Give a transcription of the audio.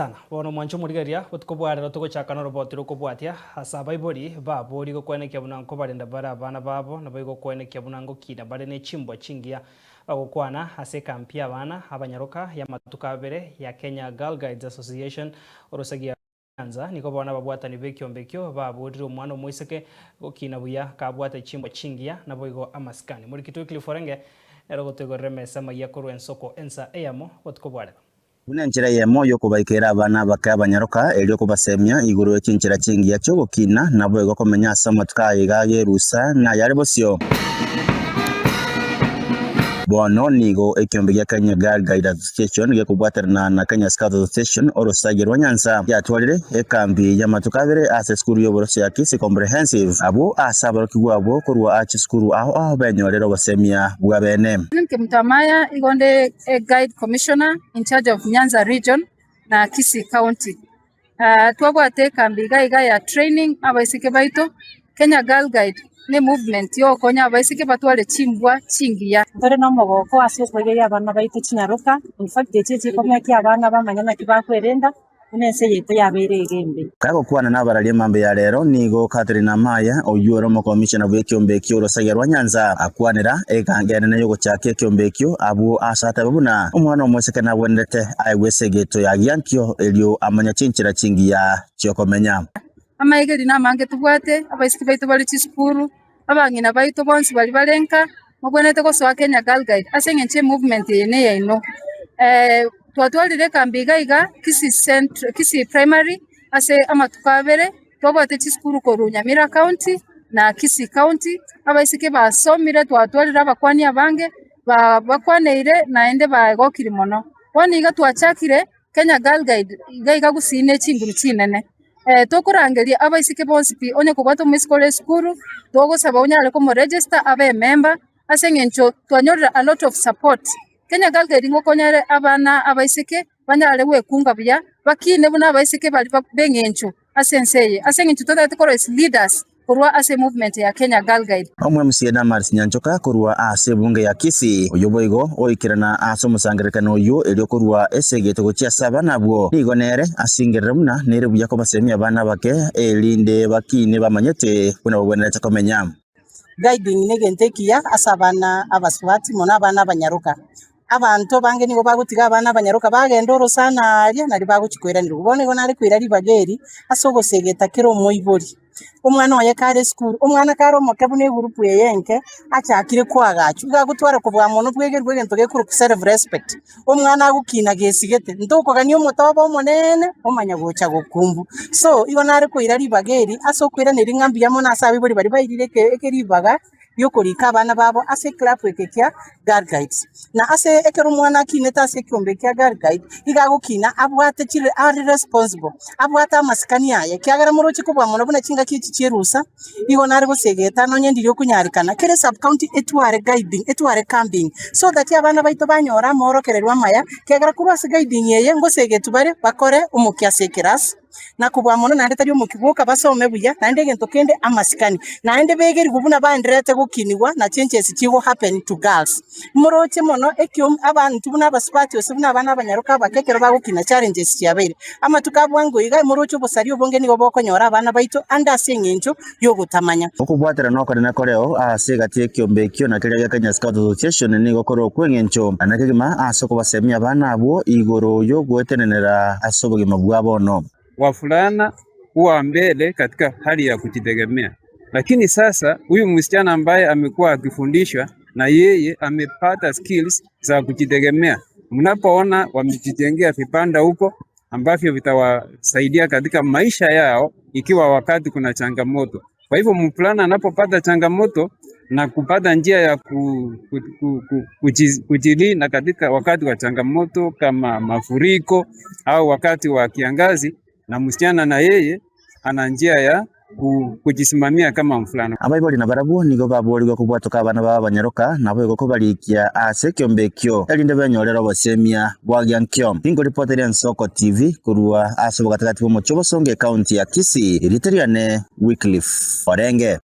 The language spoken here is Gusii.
Sana. Bono mwanche omorigereria, botuko bwa rero togochaka noroboti rokobwatia ase abaibori babori gokwenekia buna nkobarenda bare abana babo, naboigo gokwenekia buna ngokina bare ne chimbwa chingiya bagokwana ase ekampi y'abana abanyaroka y'amatuko abere ya Kenya Girl Guides Association orosagia Nyanza. Nigo bono ababwatani b'ekiombe ekio baborire omwana omoiseke gokina buya kabwate chimbwa chingiya naboigo amasikani. Morikitwe Cliff Orenge nere ogotoigorera emesa amayia korwa ensoko ensa eyemo botuko bwa rero. Buna enchera eyemo y'okobaikera abana abake abanyaroka, erio kobasemia igoro ye chinchera chingiya chi'ogokina, naboigo komenya ase amatuko aya iga ay'erusa na ayare bosio. Bono nigo ekiombe gia Kenya Girl Guide Association gekobwaterana na Kenya Scout Association orosagi rwa Nyanza giatwarire ekambi y'amatuko abere ase esukuru y'oboroso ya Kisii Comprehensive abwo ase aborokigwa abwo korwa chisukuru ao ao benyorere obosemia bw'abene. Inche Mutamaya igo nde e guide commissioner in charge of Nyanza region na Kisii county. Twabwate ekambi iga iga ya training abaiseke baito, Kenya Girl Guide ne movement ya ogokonya abaiseke batware chimbwa chingiya. Ntore nomogoko ase okoigeria abana baito chinyaroka, in fact echi echikomeka abana bamanye naki bakwerenda. buna ense yaito yabeire iga embe. Kagokwana nabararia mambia ya rero, nigo Catherine Amaya, oyio ore omokomishona bw'ekiombe ekio orosagia rwa Nyanza, akwanera egango enene y'ogochaka ekiombe ekio abwo ase atebe buna omwana omoiseke nagwenerete aegwe esegeto ya giankio erio amanye chinchera chingiya chi'okomenya. Amaegeri namange tobwate, abaiseke baito bare chisukuru, abang'ina baito bonsi baria bare nka, mobwenerete gosoa Kenya Girl Guide ase eng'encho emovement eye neyaino. Twatwarire ekambi iga iga Kisii Central, Kisii Primary ase amatuko abere, twabwate chisukuru korwa Nyamira County na Kisii County, abaiseke basomire twatwarire abakwani abange, ba bakwaneire naende bagokire mono. Bono iga twachakire Kenya Girl Guide iga iga gusii ne chinguru chinene. Tokorangeria abaiseke bonsi pi, onye kobwate omoiseke ore esukuru, togosaba onyare komoregister abe emember, ase eng'encho twanyorire a lot of support. Kenya Girl Guide ngokonyare abana abaiseke banyare gwekunga buya, bakine buna abaiseke baria b'eng'encho ase ense eye, ase eng'encho totagete korwa as leaders korwa ase emovement ya Kenya Girl Guide. Omo-MCA Damaris Nyanchoka korwa ase ebunge ya Kisii, oyio boigo oikerana ase omosangererekano oyio erio korwa esegete gochia ase abana abwo, nigo nere asingerere buna nere buya kobasemia abana abake erinde bakine bamanyete buna babwenerete komenya. Guiding negento ekiya ase abana abasubati mono abana abanyaroka. Abanto abange nigo bagotiga abana abanyaroka bagenda orosana aaria nario bagochia koiranerwa. Bono igo nare koira ribaga eri ase ogosegeta kera omoibori, omwana oye kare esukuru, omwana kare omoke buna egurupu eye enke, achakire koagachwa, iga agotwara kobua mono bwegerwe egento gekorokwa self respect, omwana agokina gesigete, ntokogania omotobe omoneene omanya gocha gokumbu. So, igo nare koira ribaga eri ase okoiraneria ng'a mbuya mono ase abaibori baria bairire eke ekeribaga. ri'okorika abana babo ase eklabu eke kia Girl Guides. Na ase ekero omwana akinete ase ekiombe kia Girl Guide, iga agokina abwate chire are responsible, abwate amasikani aye, ekiagera moroche kobua mono buna chingaki echi chi'erusa, igo nare gosegeta nonye ndiri okonyarekana, kera esub county etware guiding, etware camping, so that abana baito banyore amaorokererwa amaya, ekiagera korwa ase guiding eye ngosegetwa bare bakore omokia ase ekerasi. na kobua mono naende tari omokia bwoka basome buya, naende egento kende amasikani, naende begerigwe buna baendererete gokinigwa na changes chigo happen to girls. Moroche mono ekio abanto buna abasubati gose buna abana abanyaroka abake ekero bagokina challenges chiabeire. Amatuko a bwango iga moroche obosaria obonge nigo bokonyora abana baito ande ase eng'encho y'ogotamanya. Okobwaterana okonene koreo ase egati y'ekiombe ekio na keria gia Kenya Scout Association nigo kore okw'engencho na kegima ase okobasemia abana abwo igoro y'ogoetenenera ase obogima bwa bono. Wavulana huwa mbele katika hali ya kujitegemea, lakini sasa huyu msichana ambaye amekuwa akifundishwa na yeye amepata skills za kujitegemea. Mnapoona wamejijengea vibanda huko ambavyo vitawasaidia katika maisha yao ikiwa wakati kuna changamoto. Kwa hivyo mvulana anapopata changamoto na kupata njia ya ku, ku, ku, ku, kujilinda katika wakati wa changamoto kama mafuriko au wakati wa kiangazi, na msichana na yeye ana njia ya kujisimamia kama mvulana. Abaibori nabarabwo nigo baboorigwe kobwatoka abana babo abanyaroka, naboigo kobarikia ase ekiombe ekio, erinde benyorere obosemia bwa giankio. Ninkoripoteria Ensoko TV korwa ase obogatagati bw'omochie o Bosongo ekaunti ya Kisii, erieta riane Wycliffe Orenge.